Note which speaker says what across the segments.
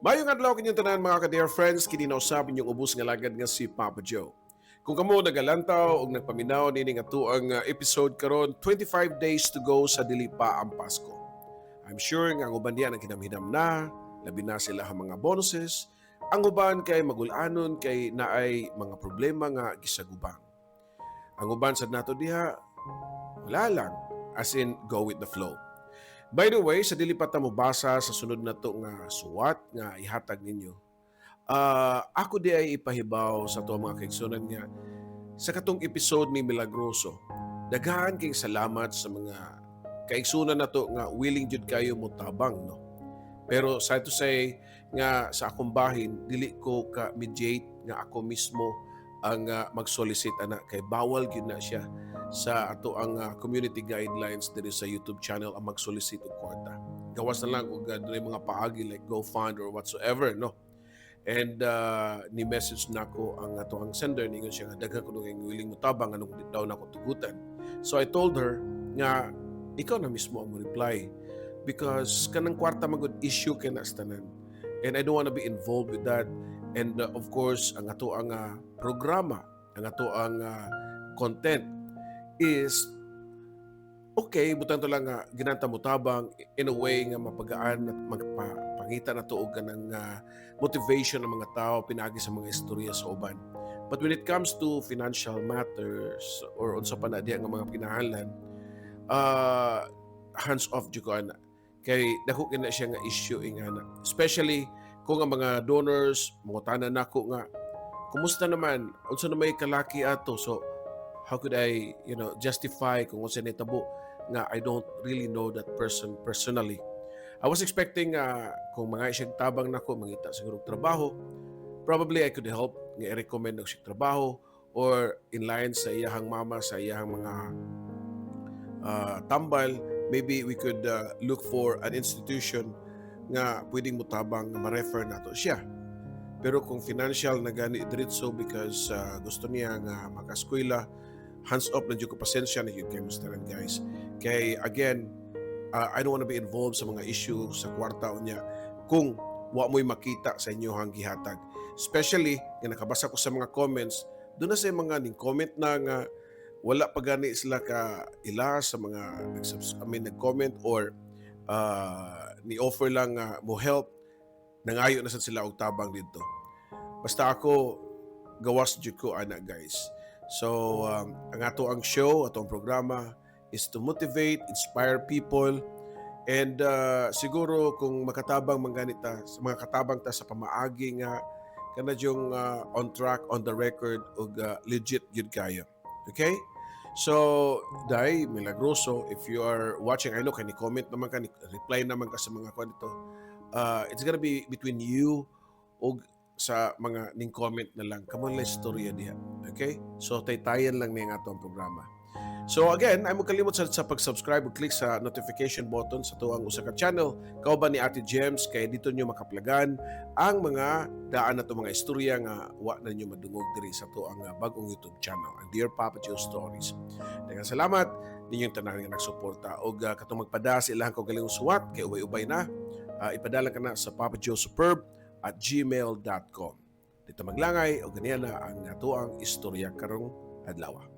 Speaker 1: Maayong adlaw kinyong tanan, mga ka-dear friends, kini na usab inyong ubos nga lagad nga si Papa Joe. Kung kamo nagalantaw o nagpaminaw nining atoang episode karon, 25 days to go sa dili pa ang Pasko. I'm sure nga ang uban diyan ang hinam-hinam na, labi na sila ang mga bonuses, ang uban kay magulanon kay naay mga problema nga gisagubang. Ang uban sad nato diha, wala lang, as in go with the flow. By the way, sa dili pa ta mobasa sa sunod na to nga suwat nga ihatag ninyo, ako di ay ipahibaw sa ato mga kaigsunan nga sa katong episode ni Milagroso. Daghan kay salamat sa mga kaigsunan nato nga willing jud kayo mo tabang, no. Pero sad to say nga sa akong bahin, dili ko ka mediate nga ako mismo ang mag-solicit ana kay bawal gyud na siya sa ato ang community guidelines diri sa YouTube channel ang mag-solicit og kwarta. Gawas na lang og dunay mga paagi like GoFund or whatsoever, no. And ni message nako ang ato ang sender, ningon siya nga daghan kuno kay willing mo tabang, anong di daw nako tugutan. So I told her nga ikaw na mismo ang mo reply because kanang kwarta magud issue kay na sa tanan. And I don't want to be involved with that. And of course, ang ato ang programa, ang ato ang content is okay, butang to lang nga ginanta mo tabang in a way nga mapagaan at magpangita na to og kanang motivation ng mga tao pinaagi sa mga istorya sa uban. But when it comes to financial matters or unsa pa na diha nga mga kinahanglan, hands off jud ko ana. Kay dako kay na siya nga issue ingana. Especially kung ang mga donors mangutana nako nga kumusta naman, unsa na may kalaki ato, so how could I justify kung unsa nitabo nga I don't really know that person personally? I was expecting kung mga siyang tabang nako, mangita siguro og trabaho, probably I could help nga i-recommend og siyang trabaho or in line sa iyahang mama, sa iyahang mga tambal, maybe we could look for an institution nga pwedeng mutabang nga ma-refer nato siya. Pero kung financial na gani diretso because gusto niya nga makaskwela, hands off na jud ko, pasensya na jud kay Mr. and guys. Kay again, I don't wanna be involved sa mga issue sa kwarta unya kung wa mo'y makita sa inyohang gihatag. Especially nga nakabasa ko sa mga comments, doon na sa mga ning comment na nga wala pa gani sila ka ila sa mga I mean, nag-comment or ni offer lang nga mo help, nangayo na sad sila og tabang dito. Basta ako, gawas jud ko ana, guys. So ang ato ang show, atong programa is to motivate, inspire people and siguro kung makatabang man gani ta, sa mga katabang ta sa pamaagi nga kana yung on track, on the record ug legit gyud kayo. Okay? So, Dai Milagroso, if you are watching, I know kay ni comment naman ka, ni reply naman ka sa mga kwan dito. It's gonna be between you ug sa mga ning comment na lang. Kamo lang istorya diha. Okay? So, taytayan lang niya ang atong programa. So again, ay mo kalimot sa pag-subscribe ug click sa notification button sa tuang usa ka channel kauban ni Ate Gems kay dito nyo makaplagan ang mga daan na mga istorya nga wa na nyo madungog diri sa tuang bag-ong YouTube channel, ang Dear Papa Joe Stories. Daghang salamat ninyong tanan nga nagsuporta og katong magpada sa ilahang kaugalingong suwat kay ubay-ubay na, ipadala ka na sa papajoesuperb@gmail.com. Dito maglangay og ganiya na ang atoang istorya karong adlaw.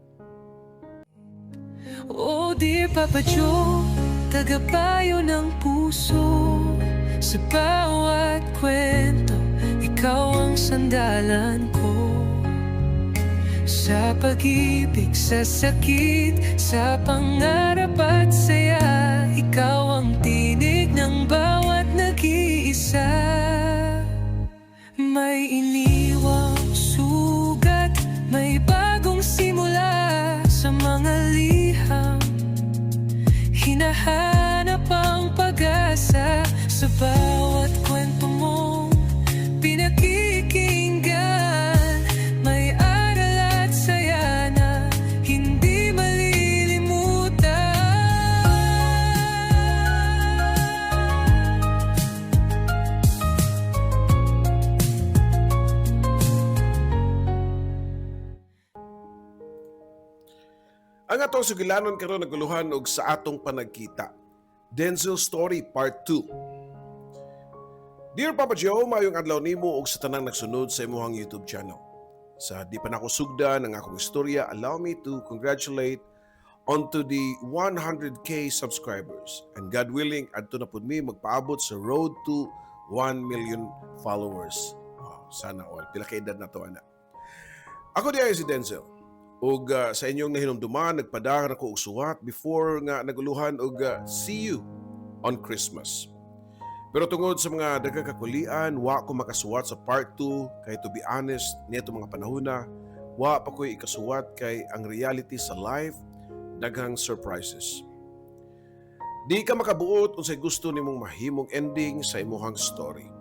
Speaker 2: Oh dear Papa Joe, tagapayo ng puso. Sa bawat kwento, ikaw ang sandalan ko. Sa pag-ibig, sa sakit, sa pangarap at saya, ikaw ang tinig ng bawat nag-iisa. May iniwang sugat, may bagong simula. Sa mga liham, hinahanap ang pag-asa. Sa bawat kwento mong pinakikinggan, may aral at saya na hindi malilimutan.
Speaker 1: Ang atong sugilanon karon naguluhan og "Sa Atong Panagkita". Denzel Story Part 2. Dear Papa Joe, maayong adlaw nimo ug sa tanang nagsunod sa imong YouTube channel. Sa di pa nako sugdan ang akong istorya, allow me to congratulate onto the 100K subscribers. And God willing, adto na pud mi magpaabot sa road to 1 million followers. Wow, sana all. Pila ka edad na to, ana. Ako diay si Denzel. Ug sa inyong nahinumduman, nagpadara ko og suwat before nga naguluhan og see you on Christmas. Pero tungod sa mga daghang kakulian, wa ko makasuwat sa part 2 kay to be honest, niadto mga panahon na wa pa ko'y ikasuwat kay ang reality sa life daghang surprises. Di ka makabuot unsay gusto nimong mahimong ending sa imuhang story.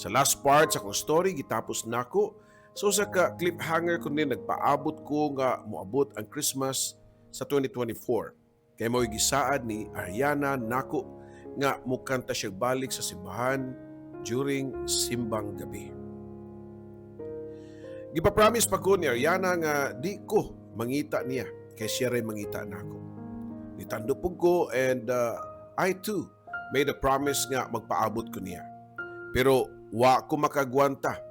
Speaker 1: Sa last part sa akong story, gitapos nako so sa ka cliffhanger kundi nagpaabot ko nga moabot ang Christmas sa 2024. Kay mo'y gisaad ni Ariana nako nga mukanta siya balik sa simbahan during simbang gabi. Gipa-promise pa ko ni Ariana nga di ko mangita niya kay siya ray mangita nako. Nitando pug ko and I too made a promise nga magpaabot ko niya. Pero wa ko makagwanta.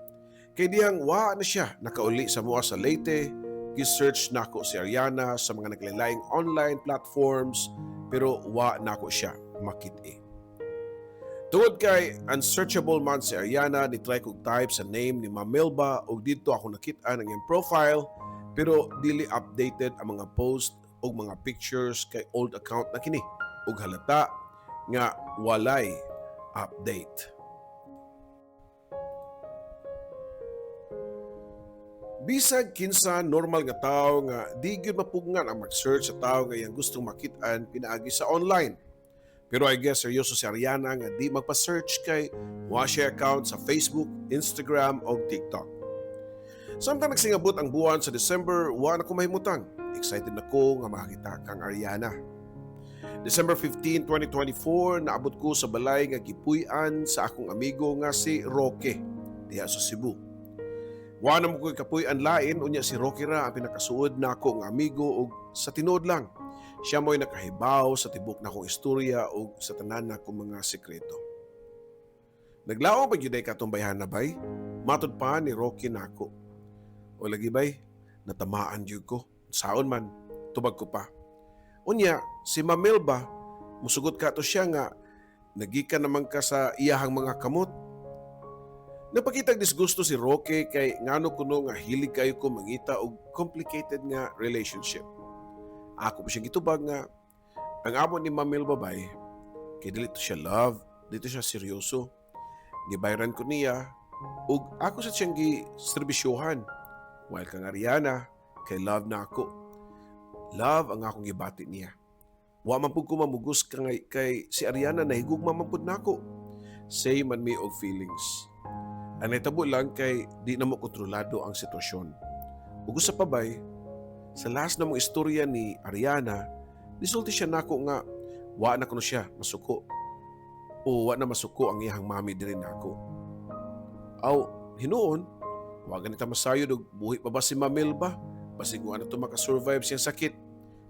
Speaker 1: Kay dihang wa na siya nakauli sa mua sa Leyte, gi-search nako si Ariana sa mga naglalaing online platforms pero wa nako siya makit-i. Tungod kay unsearchable man si Ariana, ni-try kog type sa name ni Ma'am Melba ug didto ako nakit-an ang iyang profile pero dili updated ang mga post ug mga pictures kay old account na kini ug halata nga walay update. Bisag kinsa normal nga tawo nga di gyud mapugngan ang mag-search sa tawo nga iyang gustong makit-an pinaagi sa online. Pero I guess seryoso si Ariana nga di magpa-search kay wa siya account sa Facebook, Instagram o TikTok. Samtang nagsingabot ang buwan sa December, wa na ko mahimutang. Excited na ko nga makakita kang Ariana. December 15, 2024, naabot ko sa balay nga gipuy-an sa akong amigo nga si Roque diha sa Cebu. Wa na mo ko'y kapuy-an lain, unya si Roque ra ang pinakasuod nako nga amigo ug sa tinuod lang, siya mo'y nakahibaw sa tibok nakong istorya ug sa tanan nakong mga sekreto. "Naglaom pa gyud katong bayhana, bay?" Matod pa ni Roque nako. "O lagi, bay, natamaan gyud ko. Saon man," tubag ko pa. "Unya, si Ma'am Melba, musugot ka to siya nga nagikan naman ka sa iyahang mga kamot." Napakitag disgusto si Roque kay ngano kuno nga hilig kayo ko mangita og complicated nga relationship. Ako pa siyang gitubag nga ang amo ni Ma'am Melba, bay, kay dili to siya love, dito siya seryoso. Gibayran ko niya ug ako sa siyang giserbisyuhan. While kang Ariana, kay love na ako. Love ang akong gibati niya. Wa man pud ko mamugos kay si Ariana nahigugma man pud nako. Same man mi og feelings. Ang nahitabo lang kay di na mo kontrolado ang sitwasyon. Ug usa pa, bay, sa last na mong istorya ni Ariana, nisulti siya nako nga wa na kuno siya masuko. O wa na masuko ang iyang mami diri nako. Aw, hinuon, wa ganita masayod og buhi pa ba si Ma'am Melba? Basig wa na to makasurvive siyang sakit.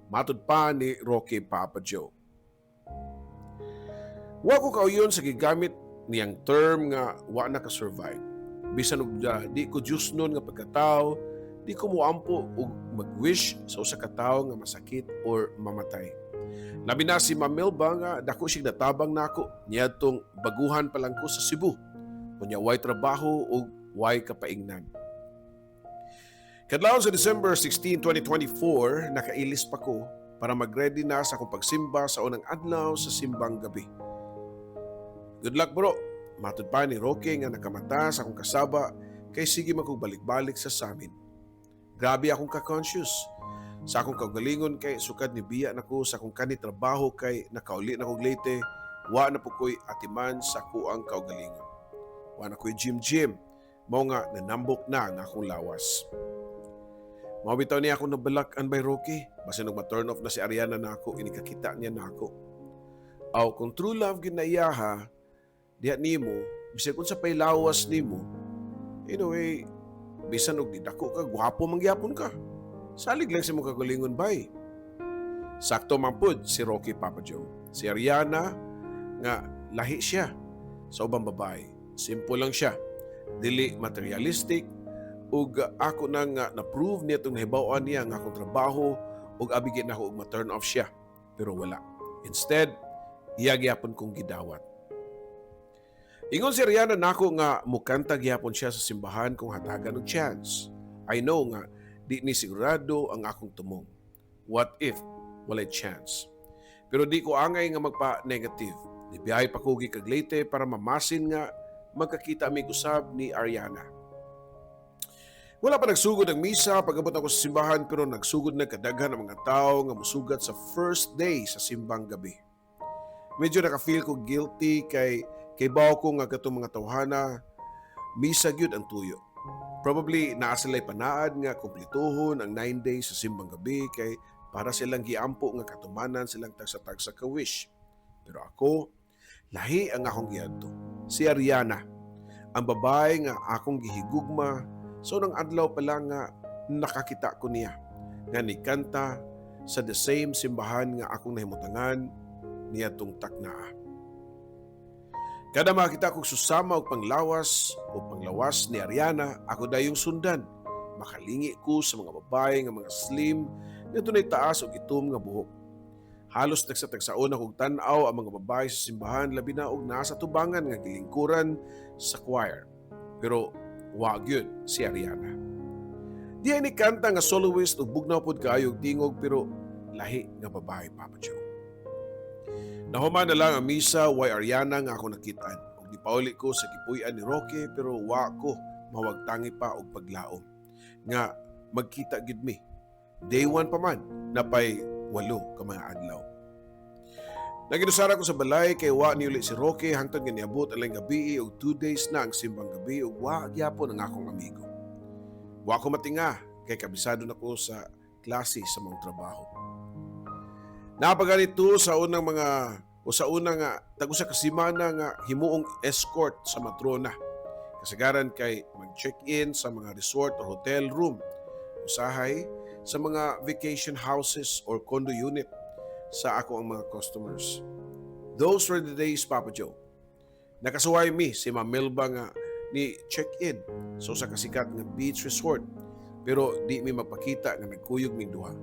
Speaker 1: Matod pa ni Rocky, Papa Joe. Wa ko kauyon sa gigamit niyang term nga wa na ka-survive. Bisan og di ko Diyos nun nga pagkatao, di ko moampo og mag-wish sa usa ka tawo nga masakit or mamatay. Labi na si Ma'am Melba nga dako siyang natabang nako niadtong baguhan pa lang ko sa Cebu. Unya way trabaho ug way kapaingnan. Kadlawon sa December 16, 2024, nakailis pa ko para mag-ready na sa akong pagsimba sa unang adlaw sa simbang gabi. "Good luck, bro," matod pa ni Roque nga nakamata sa akong kasaba kay sige man kog balik-balik sa samin. Grabe akong ka-conscious sa akong kaugalingon kay sukad ni biya nako sa akong kani trabaho kay nakauli na kog Leyte, wa na po ko'y atiman sa akuang kaugalingon. Wa na ko'y gym-gym, mao nga nanambok na ang akong lawas. Mao bitaw niya ako nabalak-an by Rocky. Basin og ma-turn off na si Ariana nako, inikakita niya nako. Aw, kung true love gyud na iyaha, diha nimo, bisag unsa pay lawas nimo, anyway, bisan og di dako ka, gwapo man gyapon ka. Salig lang sa imong kaugalingon, bay. Sakto man pud si Rocky, Papa Joe. Si Ariana nga lahi siya sa ubang babae. Simple lang siya. Dili materialistic ug ako nang na-prove niya itong nahibaw-an niya nga akong trabaho ug abi gyud nako og ma-turn off siya. Pero wala. Instead, iya gyapon kong gidawat. Ingon si Ariana nako nga mukanta gyapon siya sa simbahan kung hatagan og chance. I know nga di ni sigurado ang akong tumong. What if walay chance? Pero di ko angay nga magpa-negative. Nibiyahe pa ko gikan Leyte para mamasin nga magkakita mi usab ni Ariana. Wala pa nagsugod ang misa pag-abot ako sa simbahan, pero nagsugod na kadaghan ang mga tao nga musugat sa first day sa simbang gabi. Medyo naka-feel ko guilty kay kaybaw ko nga katong mga tawhana, misa gyud ang tuyo. Probably naa sila'y panaad nga kumplituhon ang 9 days sa simbang gabi kay para silang giampo nga katumanan silang tagsa-tagsa ka wish. Pero ako, lahi ang akong giadto. Si Ariana, ang babae nga akong gihigugma so nang adlaw pa lang nga nakakita ko niya nga nikanta sa the same simbahan nga akong nahimutangan niadtong taknaa. Kada makita kog susama og panglawas o panglawas ni Ariana, ako dayong sundan. Makalingi ko sa mga babae nga mga slim nga dunay taas og itom nga buhok. Halos tagsa-tagsaon akong tan-aw ang mga babae sa simbahan, labi na og nasa tubangan nga gilingkuran sa choir. Pero wa gyud si Ariana. Di ay ni kanta nga soloist ug bugnaw pod kaayo og tingog, pero lahi nga babae, Papa Joe. Nahuman na lang ang misa, way Ariana nga ako nakitaan. Ug nipauli ko sa gipuy-an ni Roque, pero wa ko mawagtangi pa og paglaom nga magkita gid mi. Day 1 pa man, napay 8 ka mga adlaw. Naginusara ko sa balay kay wa niuli si Roque hangtod nga niabot ang laing gabi og 2 days na ang simbang gabi ug wa gyapon ang akong amigo. Wa ko matinga kay kabisado na ko sa klase sa mga trabaho. Napaganito sa unang mga o sa unang nga tag-usa ka semana nga himuong escort sa matrona. Kasagaran kay mag-check-in sa mga resort or hotel room. Usahay sa mga vacation houses or condo unit sa ako ang mga customers. Those were the days, Papa Joe. Nakasuway mi si Ma'am Melba nga ni check-in sa usa ka sikat nga beach resort, pero di mi magpakita nga nagkuyog ming duha.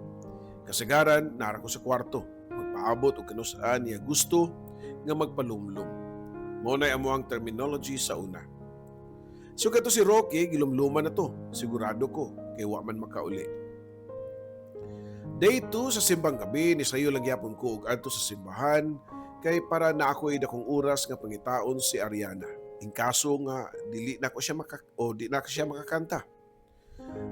Speaker 1: Kasagaran, nara ko sa kwarto, magpaabot og kanus-an niya gusto nga magpalumlum. Mao nay amo ang terminology sa una. So kato si Rocky, gilumluman na to. Sigurado ko, kay wa man makauli. Day 2 sa simbang gabi, ni sayo lang gyapon ko og adto sa simbahan kay para na ako dakong oras nga pangitaon si Ariana. In kaso nga dili na ko siya maka o di na ko siya makakanta.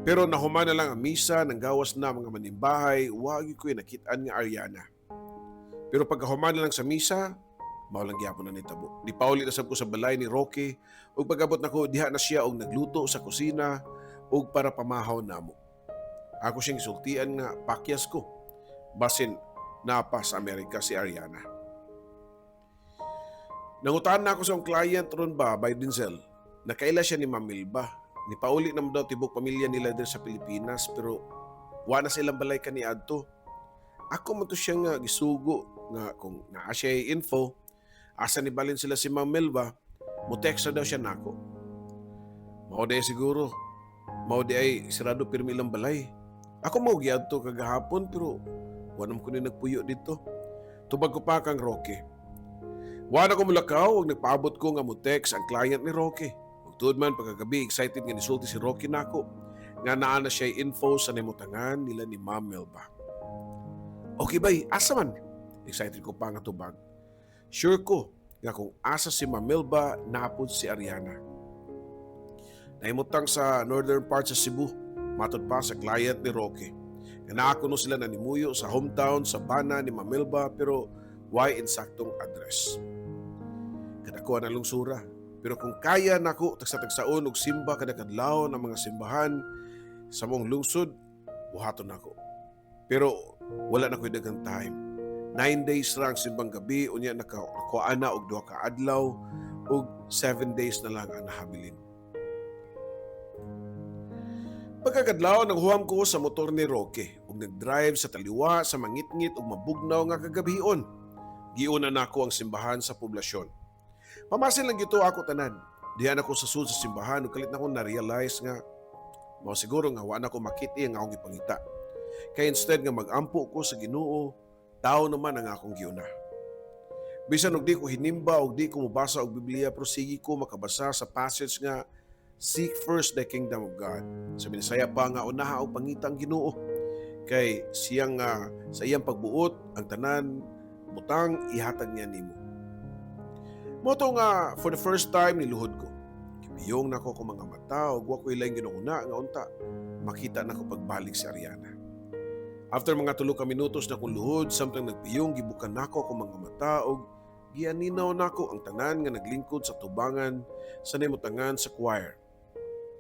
Speaker 1: Pero nahuman na lang ang misa, nang gawas na mga manimbahay, wa gyud ko nakit-an nga Ariana. Pero pagkahuman na lang sa misa, mao lang gyapon na nitabo. Di pauli na sab ko sa balay ni Rocky ug pag-abot nako diha na siya og nagluto sa kusina ug para pamahaw namo. Ako siyang gisultian nga pakyas ko. Basin napa sa Amerika si Ariana. Nangutan na ako sa akong client ron ba by Denzel. Nakaila siya ni Ma'am Milba. Nipauli naman daw tibok pamilya nila diri sa Pilipinas, pero wa na silang balay kaniadto. Ako man to siya nga gisugo nga kung naa siya info asa ni balin sila si Ma'am Melba, mo text na daw siya nako. Mao di siguro. Mao di ay sirado pirmi ilang balay. Ako mao giadto kagahapon, pero wa naman ko ni nagpuyo dito. Tubag ko pa kang Roque. Wa na ko mulakaw ug nagpaabot ko nga mo text ang client ni Roque. Ug tuod man, pagkagabi, excited nga nisulti si Roque nako nga naa na siya info sa nahimutangan nila ni Ma'am Melba. "Okay bay, asa man?" Excited ko pa nga tubag. Sure ko nga kung asa si Ma'am Melba, napod si Ariana. Nahimutang sa northern part sa Cebu, matod pa sa client ni Roque. Nga naa kuno sila nanimuyo sa hometown sa bana ni Ma'am Melba, pero way insaktong address. Kadako na lungsura. Pero kung kaya nako tagsa-tagsaon og simba kada kadlaw ng mga simbahan sa mong lungsod, buhaton nako. Pero wala na ko'y daghang time. 9 days ra ang simbang gabi, unya nakakuha na og 2 ka adlaw ug 7 days na lang ang nahabilin. Pagkakadlaw, naghuam ko sa motor ni Roque ug nagdrive sa taliwa sa mangitngit ug mabugnaw nga kagabhion. Giuna nako ang simbahan sa poblasyon. Pamasin lang gito ako tanan. Diha na ko sa sud sa simbahan ug kalit na ko na-realize nga mao siguro nga wa na ko makit-i ang akong gipangita. Kay instead nga magampo ko sa Ginoo, tao naman ang akong giuna. Bisan og di ko hinimba og di ko mobasa og Biblia, pero sige ko makabasa sa passage nga "Seek first the kingdom of God." Sa Binisaya pa nga unaha og pangita ang Ginoo. Kay siyang nga sa iyang pagbuot ang tanan butang ihatag niya nimo. Mao to nga for the first time niluhod ko. Gipiyong nako akong mga mata ug wa ko laing ginahuna nga unta makita nako pagbalik si Ariana. After mga 3 ka minutos na kong luhod, samtang nagpiyong, gibukan nako akong mga mata ug gianinaw nako ang tanan nga naglingkod sa tubangan sa nahimutangan sa choir.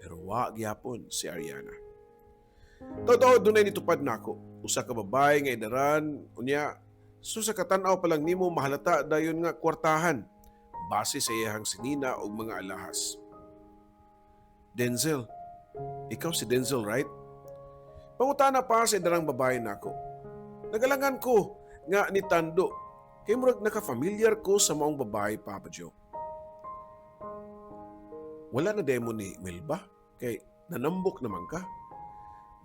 Speaker 1: Pero wa gyapon si Ariana. Totoo, dunay nitupad nako. Usa ka babae nga idaran, unya, so sa katanaw pa lang nimo mahalata dayon nga kwartahan base sa iyahang sinina og mga alahas. "Denzel, ikaw si Denzel, right?" Pangutana pa sa idarang babae nako. Nagalangan ko nga nitando kay murag naka-familiar ko sa maong babae, Papa Joe. "Wala na demo ni Melba kay nanambok naman ka."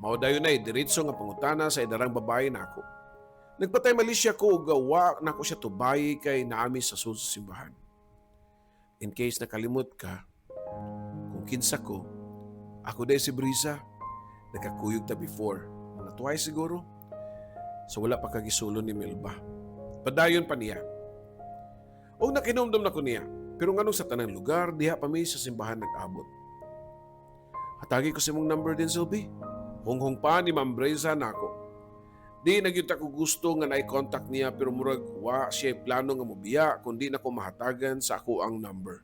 Speaker 1: Mao dayon ay diretso nga pangutana sa idarang babae nako. Nagpatay malisya ko ug wa nako siya tubayi kay naami sa sulod sa simbahan. "In case nakalimot ka kung kinsa ko, ako diay si Brisa. Nagkakuyog ta before. Mga twice siguro. So wala pa kagisulo ni Melba." Padayon pa niya. Og nakinumdum na ko niya. Pero nganong sa tanang lugar, diha pa mi sa simbahan nag-abot. "Hatagi ko sa imong number din, Sylvie." Hunghong pa ni Ma'am Breza nako. Di na gyud ko gusto nga na-contact niya, pero murag wa siya plano nga mobiya kung di na ko mahatagan sa ako ang number.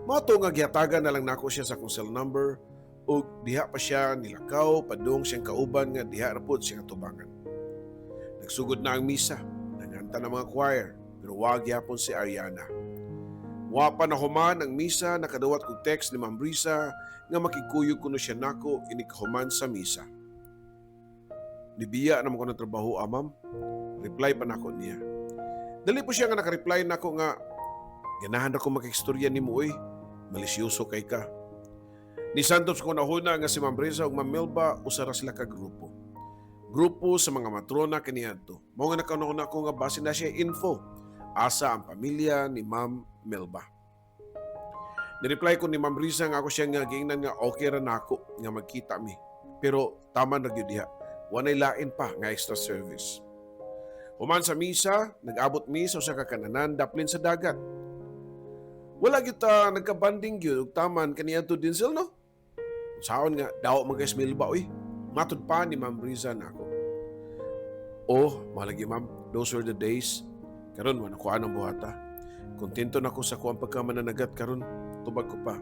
Speaker 1: Mao to nga gihatagan na lang nako siya sa akong cell number ug diha pa siya nilakaw padung siyang kauban nga diha ra pud siyang tubangan. Nagsugod na ang misa, nanganta na mga choir, pero wa gyapon si Ariana. Wa pa nahuman ang misa, nakadawat kog text ni Ma'am Brisa nga makikuyog kuno siya nako inig human sa misa. "Nibiya naman ko ng trabaho, ah, ma'am." Reply pa nako niya. Dali po siya nga naka-reply nako nga ganahan ra ko makigstorya nimo oy. Malisyoso kay ka. Ni Santos ko nahuna nga si Ma'am Brisa ug Ma'am Melba usa ra sila ka grupo. Grupo sa mga matrona kaniadto. Mao nga nakauna ko nga base na siya info asa ang pamilya ni Ma'am Melba. Ni-reply ko ni Ma'am Risa nga ako siya nga giingnan nga okay ra nako nga magkita mi. Pero tama na gyud diha. Walay lain pa nga extra service. Human sa misa, nag-abot mi sa usa ka kananan daplin sa dagat. Wala gyud ta nagka-bonding gyud ug taman kaniadto, Denzel, no? Saon nga daw man kay Melba oy. Matud pa ni Ma'am Riza nako. "Oh, malagi, ma'am, those were the days. Karon wala ko anong buhata. Kontento na ko sa kuang pagkamananagat karon." Tubag ko pa.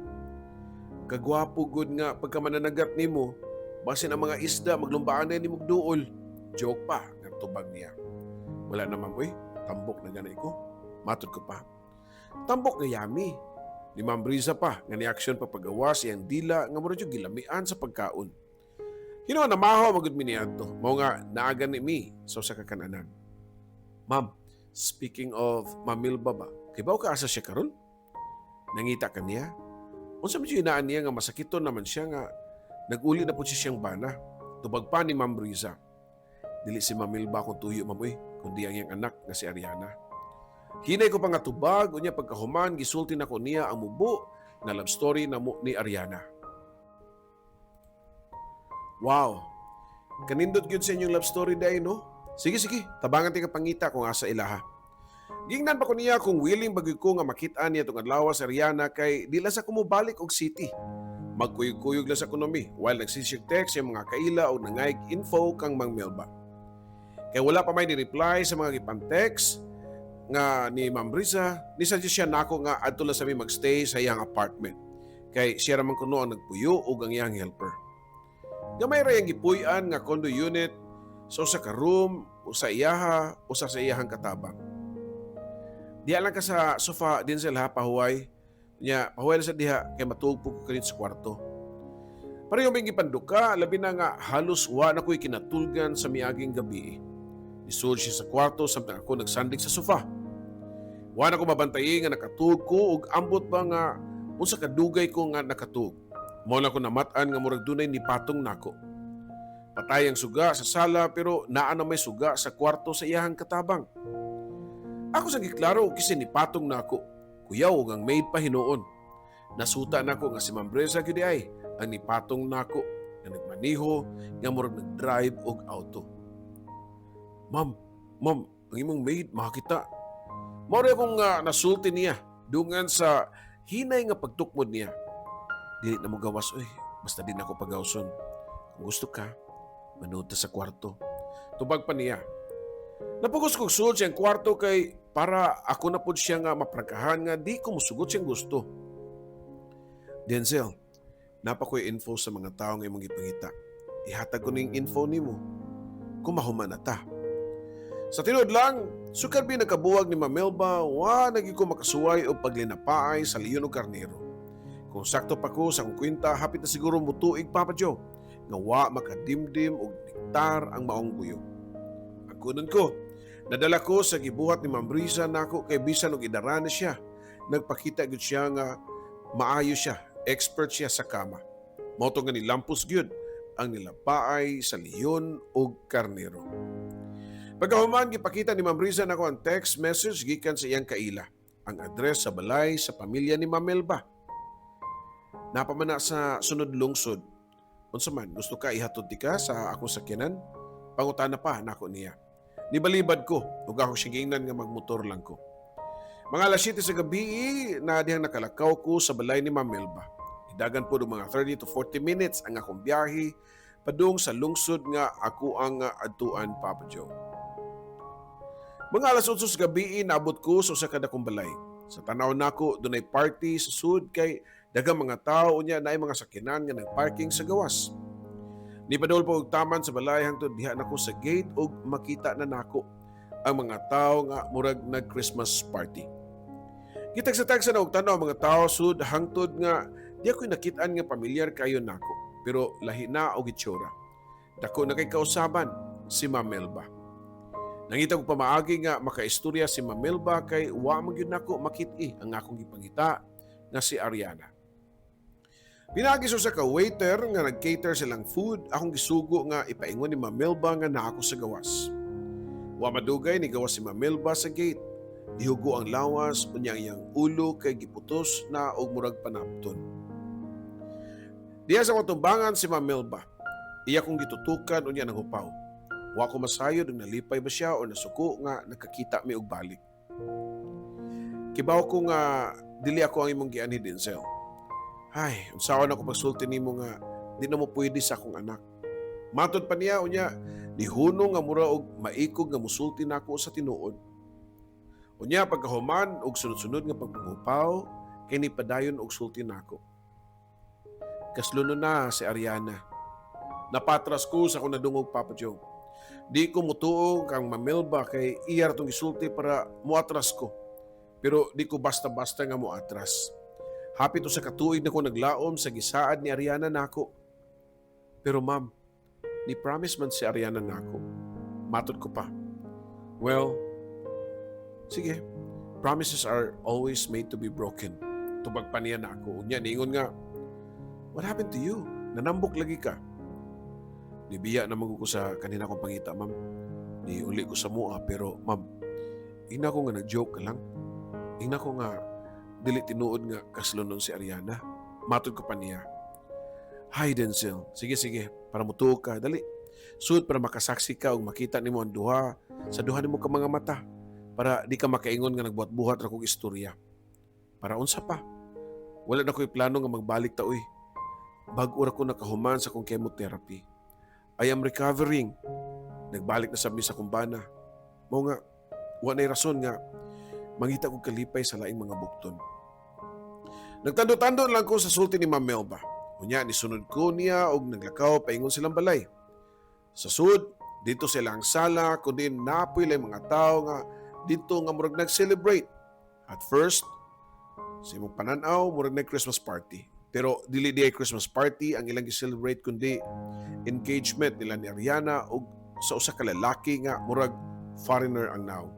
Speaker 1: "Kagwapo gud nga pagkamananagat nimo, basin ang mga isda maglumbaan na nimo duol." Joke pa nga tubag niya. "Wala na, ma'am oy, tambok na gani ko." Matod ko pa. "Tambok nga yummy." Ni Ma'am Briza pa nga ni action pa pagawas iyang dila nga mura jud gilamian sa pagkaon. Hinuon namaho magud mi niadto. Mao nga naagan ni mi sa usa ka kananan. "Ma'am, speaking of Ma'am Milba ba, kibaw ka asa siya karon? Nangita ka niya? Unsa man siya inaan niya nga masakiton naman siya nga nag-uli na po siya siyang bana?" Tubag pa ni Ma'am Briza. "Dili si Ma'am Milba akong tuyo, ma'am uy, kundi ang iyang anak nga si Ariana." Hinay ko pa nga tubag, unya pagkahuman gisulti nako niya ang mubo nga love story namo ni Ariana. "Wow! Kanindot gyud sa inyong love story day, no? Sige, sige, tabangan ti ka pangita kung asa ilaha." Gingnan pa ko niya kung willing ba gyud ko nga makita niya tong adlaw sa Ariana kay di lang sa kumubalik og city. Magkuyog-kuyog lang sa ekonomi while nagsisig text yung mga kaila o nangayg info kang Mang Melba. Kay wala pa may ni-reply sa mga gipan-text nga ni Ma'am Risa, ni suggest siya nako nga adto lang sa mi magstay sa iyang apartment. Kay siya raman kuno ang nagpuyo ug ang iyang helper. Gamay ra iyang gipuy-an nga condo unit sa usa ka room, usa iyaha, usa sa iyahang katabang. "Diha lang ka sa sofa, Denzel, ha, pahuway. Nya, pahuway lang sa diha kay matuog po ko kanit sa kwarto." Pareho may gipanduka, labi na nga halos wa na ko'y kinatulgan sa miaging gabi. Nisud siya sa kwarto samtang ako nagsandig sa sofa. Wa na ko mabantayi nga nakatulog ko ug ambot ba nga Unsa kadugay ko nga nakatuog. Mao na ko namat-an nga murag dunay nipatong nako. Patay ang suga sa sala pero naa na may suga sa kwarto sa iyahang katabang. Ako sa giklaro kasi nipatong nako. Kuyaw og ang maid pa hinuon. Nasuta nako nga si Ma'am Breza gyud ay ang nipatong nako nga nagmaniho nga murag nag-drive og auto. "Ma'am, ma'am, ang imong maid makakita." Mao akong nasulti niya dungan sa hinay nga pagtukmod niya. "Dili na mo gawas oy, basta di na ako pagawson. Kung gusto ka, manood ta sa kwarto." Tubag pa niya. Napugos kog sulod siyang kwarto kay para ako na pud siya nga maprangkahan nga di ko musugot siyang gusto. "Denzel, naa pa ko'y info sa mga tao nga imong gipangita. Ihatag ko ning info nimo. Kung mahuman na ta." Sa tinuod lang, sukad bi nagkabuwag ni Ma'am Melba, wa na gyud ko makasuway og paglinapaay sa leon og karnero. Kung sakto pa ko sa akong kwenta, hapit na siguro mutuig, Papa Joe, nga wa makadimdim og nektar ang maong buyo. Ang kunon ko, nadala ko sa gibuhat ni Ma'am Brisa nako kay bisan og idara na siya, nagpakita gyud siya nga maayo siya, expert siya sa kama. Mao to nga nilampos gyud ang nilapaay sa leon og karnero. Pagkahuman, gipakita ni Ma'am Riza nako ang text message gikan sa iyang kaila. Ang address sa balay sa pamilya ni Ma'am Melba. Naa pa man na sa sunod lungsod. "Unsa man, gusto ka ihatod tika sa akong sakyanan?" Pangutana pa nako niya. Nibalibad ko, ug ako siya giingnan nga magmotor lang ko. Mga alas 7 sa gabi na dihang nakalakaw ko sa balay ni Ma'am Melba. Idagan po mga 30 to 40 minutes ang akong biyahe padung sa lungsod nga ako ang adtuan, Papa Joe. Mga alas 8 sa gabi, naabot ko sa usa ka dakong balay. Sa tanaw nako, dunay party sa sud kay daghang mga tao, unya naay mga sakyanan nga nagparking sa gawas. Nipadol pa og taman sa balay hangtod diha nako sa gate ug makita na nako ang mga tao nga murag nag Christmas party. Gitagsa-tagsa na og tanaw ang mga tao sud hangtod nga di ako'y nakit-an nga pamilyar kayo nako, pero lahi na og itsura. Dako na kay kausaban si Ma'am Melba. Nangita ko pamaagi nga makaistorya si Ma'am Melba kay wa man gyud nako makit-i ang akong gipangita nga si Ariana. Pinaagi sa usa ka waiter nga nag-cater silang food, akong gisugo nga ipaingon ni Ma'am Melba nga naa ko sa gawas. Wa madugay, ni gawas si Ma'am Melba sa gate. Dihugo ang lawas, unya ang iyang ulo kay giputos na og murag panapton. Diha sa akong tumbangan si Ma'am Melba. Iya kong gitutukan unya nanghupaw. Wa ko masayod ug nalipay ba siya o nasuko nga nakakita mi og balik. "Kibaw ko nga dili ako ang imong gianhi, Denzel. Ay, unsaon ako pagsulti nimo nga di na mo pwede sa akong anak?" Matod pa niya, unya nihunong nga mura og maikog nga musulti nako sa tinuod. Unya pagkahuman og sunod-sunod nga pagpangupaw kay nipadayon og sulti nako. "Kaslunon na si Ariana." Napatras ko sa akong nadungog, Papa Joe. Di ko mutuo kang Ma'am Melba kay iya ra tong gisulti para muatras ko. Pero di ko basta-basta nga muatras. Hapit usa ka tuig na ko naglaom sa gisaad ni Ariana nako. "Pero ma'am, ni promise man si Ariana nako." Matod ko pa. "Well, sige, promises are always made to be broken." Tubag pa niya nako. Unya, niingon nga, "What happened to you? Nanambok lagi ka." "Nibiya na man ko sa kanina kong pangita, ma'am. Niuli ko sa mua, pero ma'am, ingna ko nga nag-joke ka lang. Ingna ko nga dili tinuod nga kaslonon si Ariana." Matod ko pa niya. "Hi, Denzel. Sige, sige, para mutuo ka. Dali. Sud para makasaksi ka ug makita nimo ang duha sa duha nimo ka mga mata para di ka makaingon nga nagbuhat-buhat ra kog istorya." "Para unsa pa? Wala na ko'y plano nga magbalik ta uy. Bag-o ra ko nakahuman sa akong chemotherapy. I am recovering. Nagbalik na sa mi sa akong bana. Mao nga, wa na'y rason nga mangita kog kalipay sa laing mga bukton." Nagtando-tando lang ko sa sulti ni Ma'am Melba. Unya, nisunod ko niya og naglakaw paingon silang balay. Sa sud, didto sila ang sala, kundi napoy lang mga tao nga dito nga murag nag-celebrate. At first, sa imong pananaw, murag nag-Christmas party. Pero dili di ay Christmas party ang ilang gi-celebrate kundi engagement nila ni Ariana og sa usa ka lalaki nga murag foreigner ang nawong.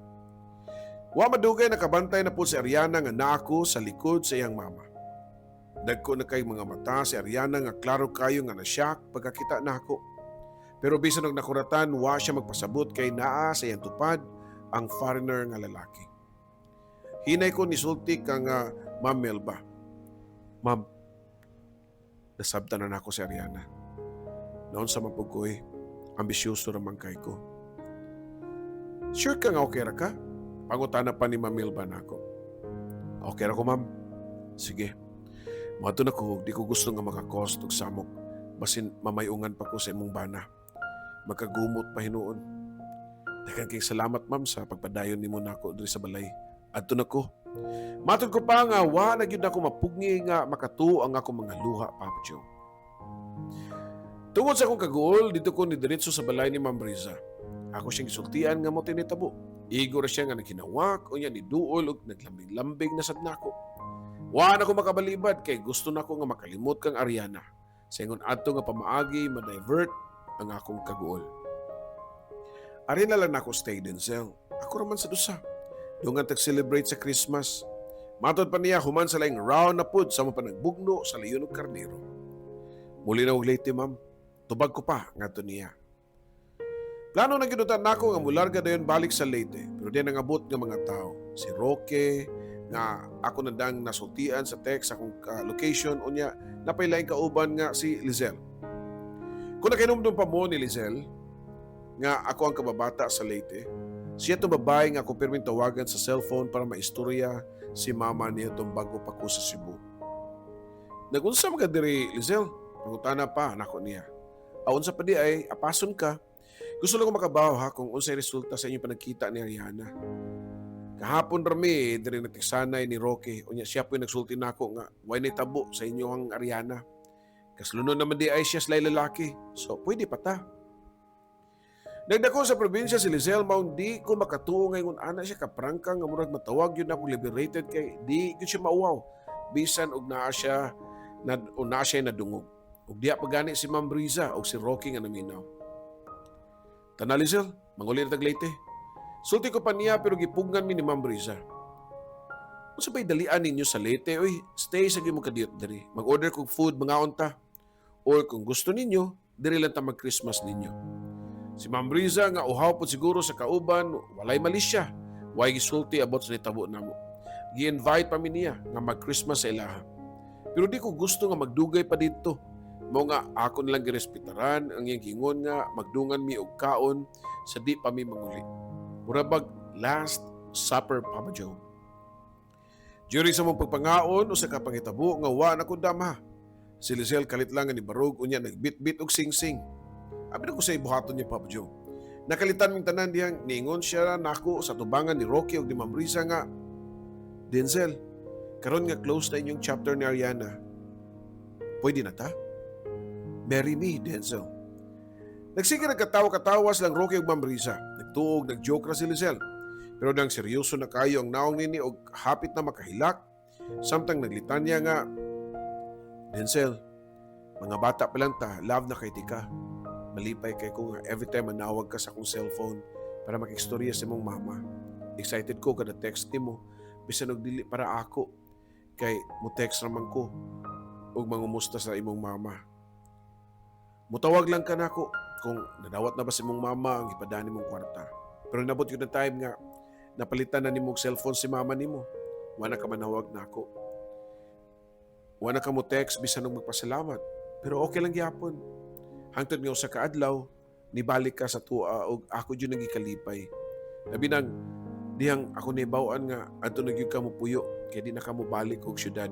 Speaker 1: Wa madugay, nakabantay na po si Ariana nga naa ko sa likod sa iyang mama. Dagko na kay mga mata si Ariana nga klaro kayo nga na-shock pagkakita nako. Pero bisan og nakuratan, wa siya magpasabot kay naa sa iyang tupad ang foreigner nga lalaki. Hinay ko nisulti kang Ma'am Melba. "Ma'am, nasabtan na nako si Ariana. Naunsa man pud ko eh, ambisyoso raman kay ko." "Sure ka nga okay ra ka?" pangutana pa ni Ma'am Melba nako. "Okay ra ko, ma'am." "Sige. Moadto na ko, di ko gusto nga maka-cause og samok. Basin mamayungan pa ko sa imong bana. Magkagumot pa hinuon. Daghan kay salamat, ma'am, sa pagpadayon nimo nako diri sa balay. Adto na ko." Matod ko pa nga wa na gyud ako mapugni nga makatuo ang akong mga luha, Papa Joe. Tungod sa akong kaguol, didto ko ni diretso sa balay ni Ma'am Riza. Ako siyang gisultian nga mao tinitabo. Igo ra siya nga naghinawak, unya ni duol ug naglambing-lambing na sad nako. Wa na ko makabalibad kay gusto nako nga makalimot kang Ariana. Sa ingon adto nga pamaagi, ma-divert ang akong kaguol. "Ari na lang nako stay, Denzel. Ako raman sa dusa. Dungan tag-celebrate sa Christmas." Matod pa niya, human sa laing round na pud sa mga panagbugno sa leon ug karnero. "Muli na og Leyte, ma'am," tubag ko pa ngadto niya. Plano na gyud nako nga mularga dayon balik sa Leyte, pero di nangabot nga mga tao. Si Roque nga ako nandang nasultian sa text akong location, unya napay laing kauban nga si Lizelle. Kung nakahinumdum pa mo ni Lizelle nga ako ang kababata sa Leyte, siya itong babae nga ako pirming tawagan sa cellphone para maistorya si mama niya itong bago pa ko sa Cebu. "Nagunsa man ka diri, Lizelle?" pangutana pa nako niya. "Aon sa pa di ay apason ka. Gusto lang ko makabaw ha kung unsay resulta sa inyong panagkita ni Ariana. Kahapon rami diri nagtigsanay ni Roque. Unya siya po yung nagsulti nako nga way nitabo sa inyo ang Ariana. Kaslunon naman di ay siya sa lalaki. So pwede pa ta." Nagdako sa probinsya si Lizelle, maong di ko makatuo ngayon ana siya kaprangka nga murag matawag yun ako liberated kay di gyud siya mauwaw bisan og naa siya na o naa siya nadungog. Ug diya pa gani si Ma'am Riza og si Rocky nga naminaw. "Tana, Lizelle, manguli na tag Leyte," sulti ko pa niya, pero gipugngan mi ni Ma'am Riza. "Unsa ba'y dalian ninyo sa Leyte? Uy, stay sa mo kadiyot diri. Mag-order kog food, mangaon ta. Or kung gusto ninyo, diri lang ta mag-Christmas ninyo." Si Ma'am Riza nga uhaw pod siguro sa kauban, walay malisya. Way gisulti about sa nitabo namo. Gi-invite pa mi niya nga mag-Christmas sa ilaha. Pero di ko gusto nga magdugay pa dito. Mao nga ako nilang girespetaran ang iyang giingon nga magdungan mi og kaon sa di pa mi manguli. Murabag last supper, Papa Joe. During sa mong pagpangaon, usa ka pangitabo nga wa na ko dama. Si Lizelle kalit lang nga ni barog, unya nagbitbit og singsing. Abi na ko sa ibuhaton niya, Papa Joe. Nakalitan ming tanan diyang niingon siya nako sa tubangan ni Rocky ug ni Ma'am Risa nga, "Denzel, karon nga close na inyong chapter ni Ariana. Pwede na ta? Marry me, Denzel." Nagsige nagkatawa-katawa silang Rocky ug Ma'am Risa. Nagtuog, nag-joke ra si Lizelle. Pero nang seryoso na kayo ang naong nini og hapit na makahilak, samtang naglitanya nga, "Denzel, mga bata pa lang ta, love na kay tika. Malipay kay ko nga every time manawag ka sa akong cellphone para makistorya sa imong mama. Excited ko kada text nimo, bisan og dili para ako kay mo text raman ko ug mangumusta sa imong mama. Mutawag lang ka nako kung nadawat na ba sa imong mama ang ipadani mong kwarta. Pero nabot yun ang time nga napalitan na nimo og cellphone si mama nimo. Wala ka manawag nako. Wala ka mo text bisan og magpasalamat. Pero okay lang gyapon. Hangtod nga usa ka adlaw nibalik ka sa tuwa og ako jud nang gikalipay. Labi nang dihang ako nahibaw-an nga adto na gyud ka mo puyo kay di na ka mo balik og syudad.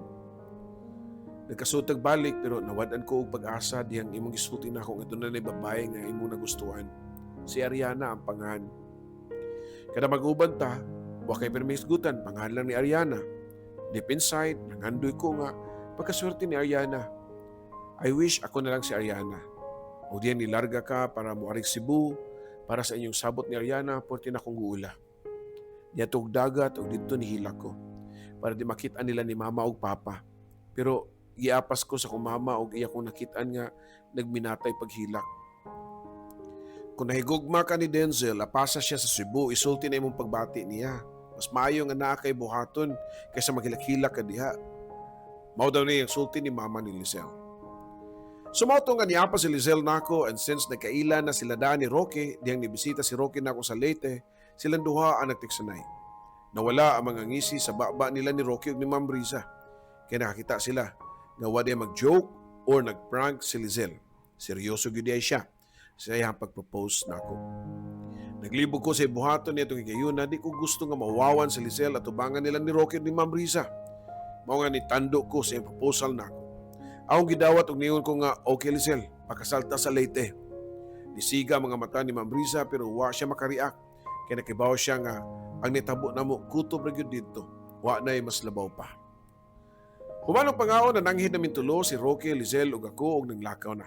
Speaker 1: Nagkasutag balik pero nawad-an ko og pag-asa dihang imong gisulti nako nga doon na babae nga imong nagustuhan. Si Ariana ang pangan. Kada mag-uban ta, wa kay permisgutan, pangan lang ni Ariana. Deep inside, nangandoy ko nga pagkaswerte ni Ariana. I wish ako na lang si Ariana. O diyan nilarga ka para moarig Cebu, para sa inyong sabot ni Ariana, porte na kong guula. Niadto og dagat og didto nihilak ko para di makita nila ni mama og papa. Pero giapas ko sa akong mama og iya kong nakitaan nga nagminatay paghilak. Kung nahigugma ka ni Denzel, apasa siya sa Cebu, isulti na imong pagbati niya. Mas maayo nga naa kay buhaton kaysa maghilak-hilak ka diha. Mao daw ni ang sulti ni mama ni Lizelle. So mao to nga niapa si Lizelle nako, and since nagkaila na sila daan ni Roque, dihang nibisita si Roque nako sa Leyte, silang duha ang nagtiksanay. Nawala ang mga ngisi sa baba nila ni Roque ug ni Ma'am Riza. Kaya nakakita sila nga wa diay mag-joke or nag-prank si Lizelle. Seryoso gyud diay siya sa iyang pag-propose nako. Naglibog ko sa buhaton niya itong higayuna, di ko gusto nga mawawan si Lizelle at tubangan nila ni Roque ug ni Ma'am Riza. Mao nga nitando ko sa iyang proposal nako. Akong gidawat og niingon ko nga, "Okay Lizelle, pakasal ta sa Leyte." Nisiga mga mata ni Ma'am Riza pero wa siya makareact. Kaya nakibaw siya nga ang nitabo namo kutob ra gyud didto. Wa na'y mas labaw pa. Human og pangaon na nanghid namin tulo si Roque, Lizelle ug ako og nanglakaw na.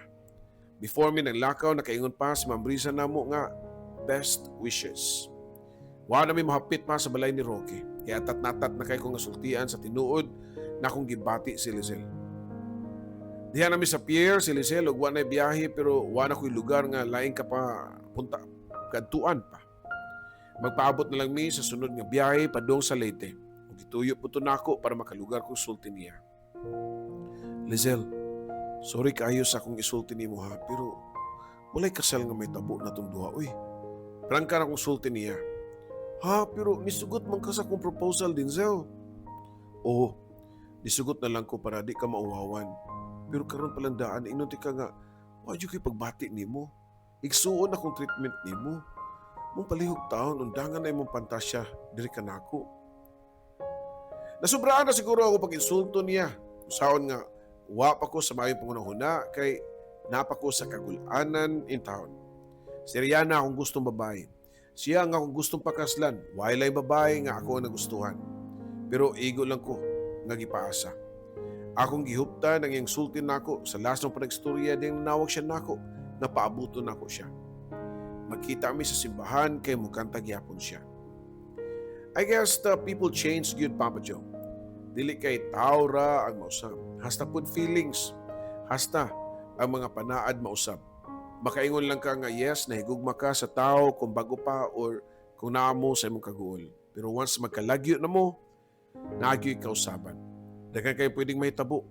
Speaker 1: Before mi nanglakaw, nakaingon pa si Ma'am Riza namo nga best wishes. Wa na mi mahapit pa sa balay ni Roque. Kaya atat-natat na kay ko nga sultian sa tinuod na akong gibati si Lizelle. Diha nami sa pier si Lizelle ug wa na biyahe pero wa na ko'y lugar nga laing ka pa punta kadtuan pa. Magpaabot na lang mi sa sunod nga biyahe padung sa Leyte. Ug gituyo po to nako para makalugar ko sulti niya. "Lizelle, sorry kaayo sa akong isulti nimo ha, pero walay kasal nga mahitabo natong duha, uy." Prangka na akong sulti niya. "Ha, pero nisugot man ka sa akong proposal, Denzel." "Oo, nisugot na lang ko para di ka mauwawan. Pero karon palang daan, ingon ka nga, wa jud ko'y pagbati nimo. Igsuon akong treatment nimo. Mong palihog taon, undangan na imong pantasya, diri ka nako." Nasubraan na siguro ako pag-insulto niya. Usaon nga, wa pa ko sa maayong panghunahuna kay napa ko sa kagulanan in town. Si Rihanna akong gustong babae. Siya ang akong gustong pakaslan. Walay babae nga ako ang nagustuhan. Pero igo lang ko nga gipaasa. Akong gihuptan ang iyang sulti nako sa last ng panagstorya ding nanawag siya nako na paabuto nako siya. Magkita mi sa simbahan kay mukanta gyapon siya. I guess the people change gyud, Papa Joe. Dili kay tawra ang mausab. Hasta pud feelings. Hasta ang mga panaad mausab. Makaingon lang ka nga yes, nahigugma ka sa tao kung bago pa or kung naa mo sa imong kaguol. Pero once magkalagyo na mo, nagyoy kausaban. Daghan kayo pwedeng mahitabo.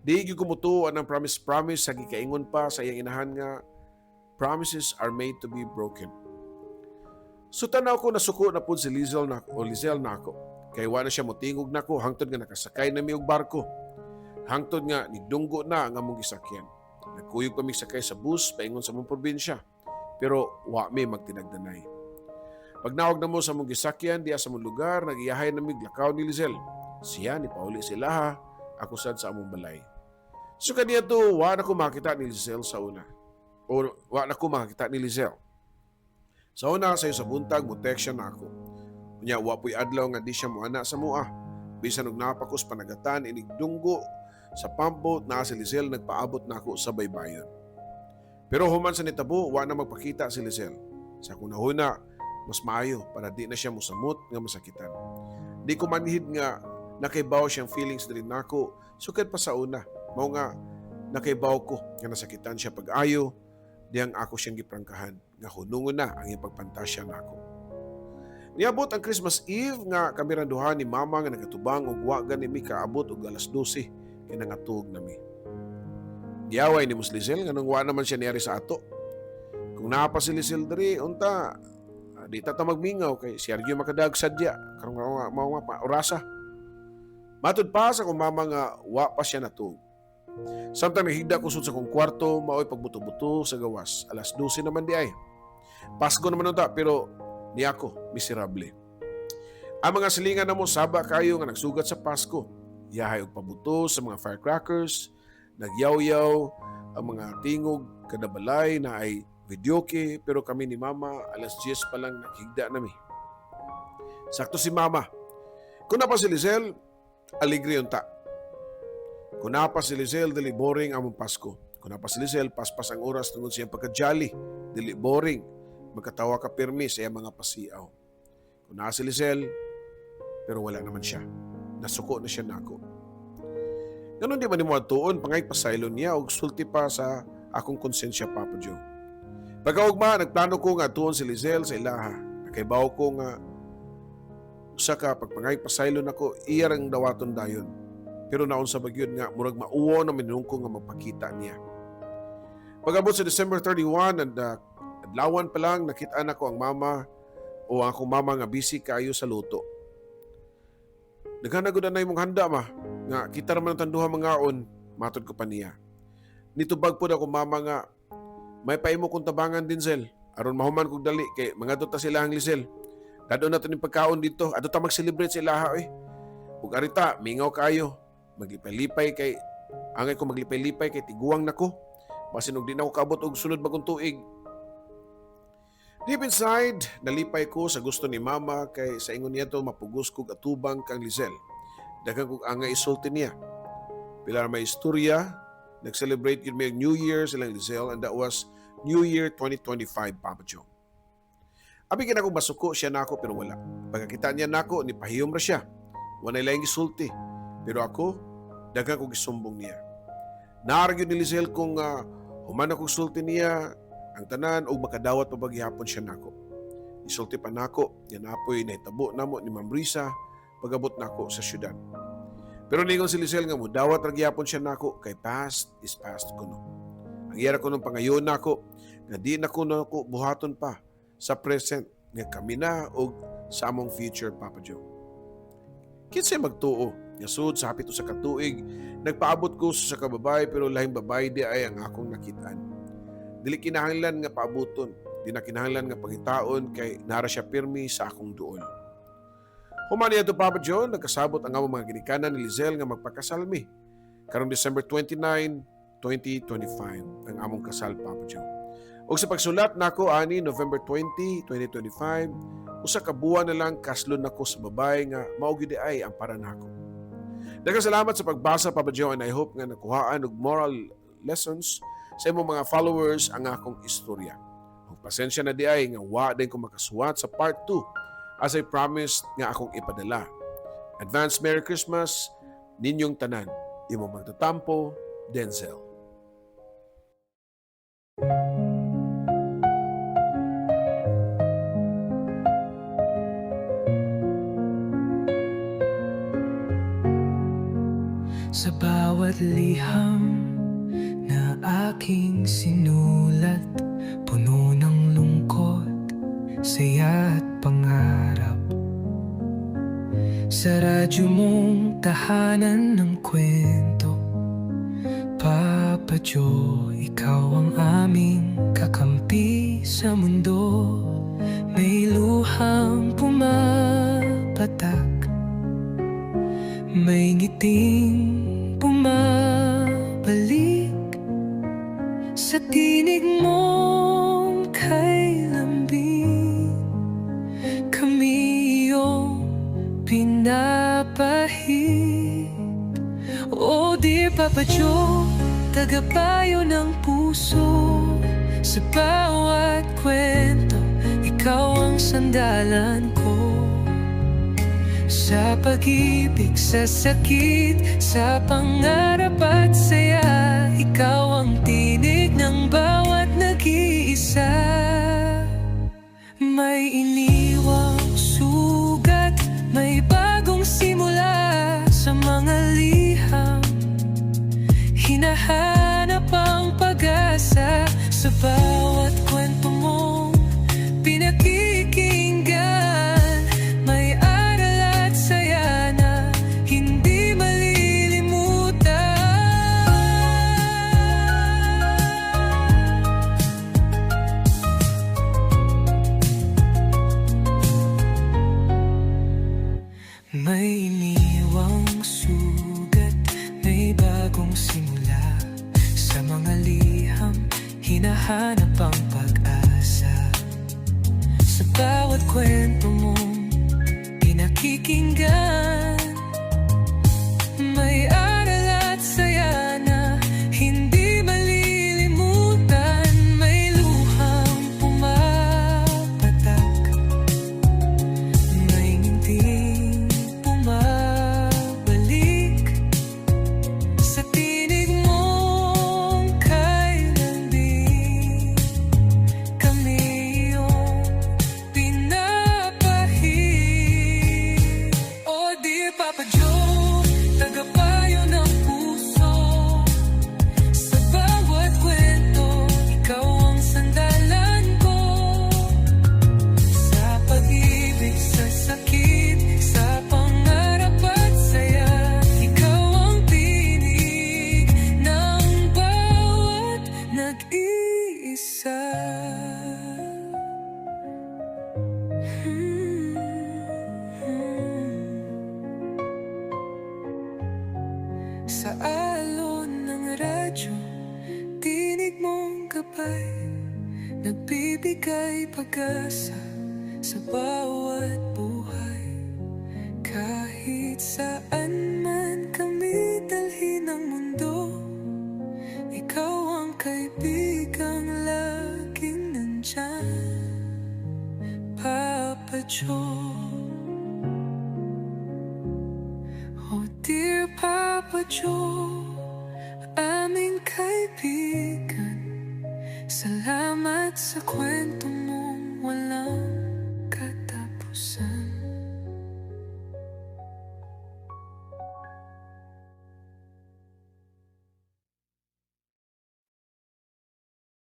Speaker 1: Di gyud ko mutuo ang promise promise sa gikaingon pa sa iyang inahan nga promises are made to be broken. So tanaw ko nasuko na pud si Lizel na o Lizel na ako. Kay wa na siya motingog nako hangtod nga nakasakay na mi og barko. Hangtod nga nidunggo na ang among gisakyan. Nagkuyog pa mi sakay sa bus paingon sa among probinsya. Pero wa mi magtinagdanay. Pag naog na mo sa among gisakyan diya sa among lugar, nagiyahay na mi lakaw ni Lizel. Siya ni pauli sila ha, ako sad sa among balay. So kaniya to, wa na ko makita ni Lizel sa una. O wa na ko makita ni Lizel. Sa una, sayo sa buntag, mo text siya nako. Unya, wa po'y adlaw nga di siya moana sa mua. Bisan og napakos panagatan, inigdunggo sa pumpboat na si Lizel, nagpaabot nako sa baybayon. Pero human sa nitabo, wa na magpakita si Lizel. Sa akong nahuna, mas maayo para di na siya musamot nga masakitan. Di ko manhid nga nakaibaw siyang feelings diri nako sukad pa sa una. Mao nga nakaibaw ko nga nasakitan siya pag-ayo diyang ako siyang giprangkahan nga hunungon na ang iyang pagpantasya nako. Niabot ang Christmas Eve nga kami duha ni mama nga nagatubang og wa gani mi kaabot og alas 12 kay nangatug nami. Giaway ni Mus Lizel nganong wa naman siya niari sa ato. Kung naa pa si Lizel diri unta di ta ta magmingaw kay si Argyo makadag sadya karong mao nga pa orasa. Matud pa sa akong mama nga wa pa siya natug. Samtang nahigda ko sud sa akong kwarto, mao'y pagbuto-buto sa gawas. Alas 12 naman di ay. Pasko naman unta pero niya ako miserable. Ang mga silingan namo saba kayo nga nagsugat sa Pasko. Yahay og pabuto sa mga firecrackers, nagyaw-yaw ang mga tingog kada balay na ay videoke, pero kami ni mama alas 10 pa lang naghigda nami. Sakto si mama. Kung naa pa si Lizel, aligre unta. Kung naa pa si Lizel, dili boring among Pasko. Kung naa pa si Lizel, paspas ang oras tungod siyang pagka-jolly, dili boring. Magkatawa ka pirmi sa iyang mga pasiaw. Kung naa si Lizel, pero wala naman siya. Nasuko na siya nako. Ganon di man nimo atuon, pangay pasaylo niya og sulti pa sa akong konsensya, Papa Joe. Pagkaugma, nagplano ko nga atuon si Lizel sa ilaha. Nakaibaw ko nga usa ka pagpangay pasaylo nako, iya rang dawaton dayon. Pero naunsa ba gyud nga murag mauwaw na minungko nga magpakita niya. Pag-abot sa December 31 and adlawan pa lang, nakita nako ang mama o ang akong mama nga busy kaayo sa luto. "Daghan na gud anay mong handa, Ma, nga kita raman ang tanduha mangaon," matod ko pa niya. Nitubag pod ako mama nga, "May paimo kong tabangan, Denzel, aron mahuman kog dali kay mangadto ta sa ilahang Lisel. Dadon na to ning pagkaon dito, adto ta mag-celebrate sa ilaha oy. Ug arita, mingaw kaayo. Maglipay-lipay kay angay ko maglipay-lipay kay tiguang nako. Basin og di na ko kaabot og sulod bagong tuig." Deep inside, nalipay ko sa gusto ni Mama kay sa ingon niya to mapugos kog atubang kang Lisel. Daghan kog angay isulti niya. Pila ra may istorya, nag-celebrate yun may New Year silang Lisel and that was New Year 2025, Papa Joe. Abi kina akong masuko siya nako pero wala. Pagkakita niya nako, ni pahiyom ra siya. Walay laing gisulti. Pero ako, daghan kog gisumbong niya. Naara gyud ni Lisel kung human akong sulti niya ang tanan og makadawat pa gihapon siya nako. Isulti pa nako, yan apoy nahitabo namo ni Ma'am Risa pagabot nako sa syudad. Pero ningon si Lisel nga mudawat ra gihapon siya nako kay past is past kuno. Ang iya ra kunong pangayon nako nga di na ko nako buhaton pa sa present nga kami na og sa among future, Papa Joe. Kinsay magtuo nga sud sa hapit usa ka tuig nagpaabot ko sa ka babae pero lahing babae di ay ang akong nakitaan. Dili kinahanglan nga paabuton, di na kinahanglan nga pangitaon kay nara siya pirmi sa akong duol. Human niya to, Papa Joe, nagkasabot ang among mga ginikanan ni Lizelle nga magpakasal mi. Karong December 29, 2025 ang among kasal, Papa Joe. Ug sa pagsulat nako ani November 20, 2025, usa ka buwan na lang kaslon nako sa babae nga mao gyud ay ang para nako. Daghang salamat sa pagbasa, Papa Joe, and I hope nga nakuhaan og moral lessons sa imong mga followers ang akong istorya. Ug pasensya na di ay nga wa din ko makasuwat sa part 2 as I promised nga akong ipadala. Advance Merry Christmas ninyong tanan. Imong magtatampo, Denzel.
Speaker 2: Sa bawat liham na aking sinulat, puno ng lungkot, saya at pangarap. Sa radyo mong tahanan ng kwento, Papa Joe, ikaw ang aming kakampi sa mundo. May luhang pumapatak, may ngiting bumabalik. Sa tinig mong kay lambing, kami iyong pinapahid. Oh dear Papa Joe, tagapayo ng puso. Sa bawat kwento, ikaw ang sandalan ko. Sa pag-ibig, sa sakit, sa pangarap at saya, ikaw ang tinig ng bawat nag-iisa. May iniwang sugat, may bagong simula. Sa mga liham, hinahanap ang pag-asa. Sa bawat kwento mong pinakikinggan, may aral at saya na hindi malilimutan. May iniwang sugat, may bagong simula. Sa mga liham, hinahanap ang pag-asa. Sa bawat kwento mong pinakikinggan, may aral at saya na hindi malilimutan. May luhang pumapatak, may ngiting bumabalik. Sa tinig mong kay lambing, kami iyong pinapahid. Oh alon ng radyo, tinig mong gabay, nagbibigay pag-asa sa bawat buhay. Kahit saan man kami dalhin ng mundo, ikaw ang kaibigang laging nandyan, Papa Joe. Oh dear Papa Joe, aming kaibigan, salamat sa kwento mong walang katapusan.